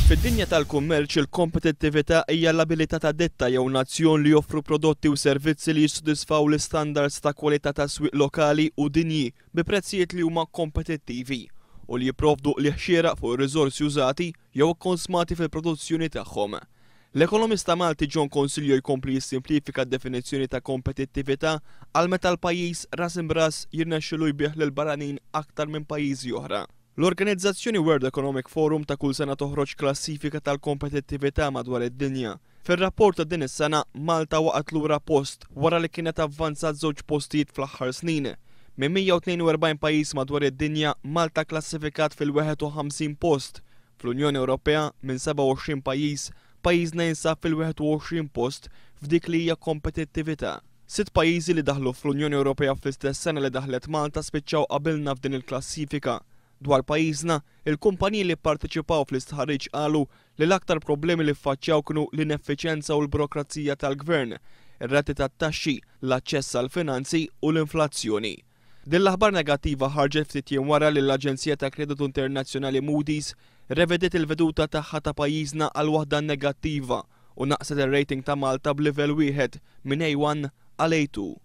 Fid-dinja tal-kummerċ, il-kompetittività hija l-abilità ta' ditta jew nazzjon li joffru prodotti u servizzi li jissodisfaw l-istandards ta' kwalità tas-swieq lokali u dinji bi prezzijiet li huma kompetittivi u li jipprovdu qligħ xieraq fuq ir-riżorsi użati jew ikkonsmati fil-produzzjoni tagħhom. L-ekonomista Malti John Consiglio jkompli jissimplifika d-definizzjoni ta' kompetittività għal meta l-pajjiż ras imb'ras jirnexxilu jbigħ lill-barranin aktar minn pajjiżi oħra. L-organizzazzjoni World Economic Forum ta' kull sena toħroġ klassifika tal-kompetittività madwar id-dinja. Fir-rapport ta' din is-sena, Malta waqgħet lura post wara li kienet avvanzat żewġ postijiet fl-aħħar snin. Minn 142 pajjiż madwar id-dinja, Malta kklassifikat fil-51 post. Fl-Unjoni Ewropea, minn 27 pajjiż, pajjiżna jinsab fil-21 post f'dik li hija kompetittività. Sitt pajjiżi li daħlu fl-Unjoni Ewropea fl-istess sena li daħlet Malta spiċċaw qabilna f'din il-klassifika. Dwar pajjiżna, il-kumpaniji li pparteċipaw fl-istħarriġ qalu li l-aktar problemi li ffaċċjaw kienu l-ineffiċenza u l-burokrazija tal-Gvern, ir-rati tat-taxxi, l-aċċess għall-finanzi u l-inflazzjoni. Din l-aħbar negattiva ħarġet ftit jiem wara li l-aġenzija ta' kreditu internazzjonali Moody's revediet il-veduta tagħha ta' pajjiżna għal waħda negattiva u naqqset ir-rating ta' Malta b'livell wieħed minn A1 għal A2.